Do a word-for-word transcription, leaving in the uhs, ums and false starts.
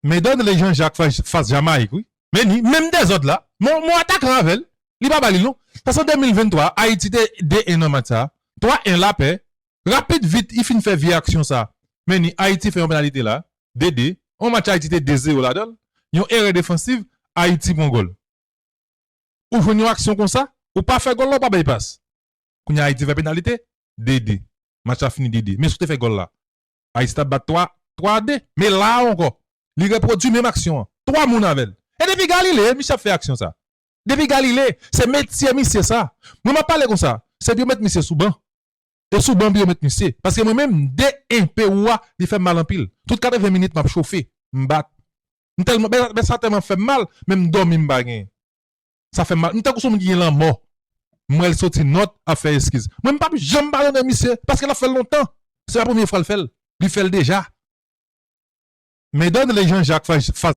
Men Donley Jean-Jacques fas, fas Jamayik, wi. Men ni, menm dezòd la. Mon, mon atakan avè l. Li pa ba li non. Sa se an de mil venntwa, Ayiti te de en nan match sa. Twa en lapè. Rapid vit, li fin fè vye aksyon sa. Men ni, Ayiti fè yon penalite la. De de. Yon match Ayiti te de zewo ladan l. Yon erè defansiv, Ayiti pran gòl. Ou jwenn yon aksyon konsa, ou pa fè gòl la, ou pa bay pas. Kounye a Ayiti fè penalite, de de. Match la fini de de. Men si w te fè gòl la, Ayiti t ap bat twa, twa a de. Men la a ankò, li repwodui menm aksyon an. Twa moun avè l. E depi Galile, misye ap fè aksyon sa. Depi Galile, se metye misye sa. Mwen m ap pale konsa, se pou yo met misye sou ban. E sou ban pou yo met misye. Paske mwen menm, de en Pewou a, li fè m mal anpil. Tout katreven minit, m ap chofe. M bat. M tèlman, men, men sa tèlman fè m mal, menm dòmi m pa genyen. Sa fè m mal. M tankou sou moun ki gen lanmò. M wè l soti nòt, ap fè eskiz. Mwen, m p ap janm padone misye, paske l ap fè l lontan. Se pa premye fwa l fè l. Li fè l deja. Men Donley Jean-Jacques fas, fas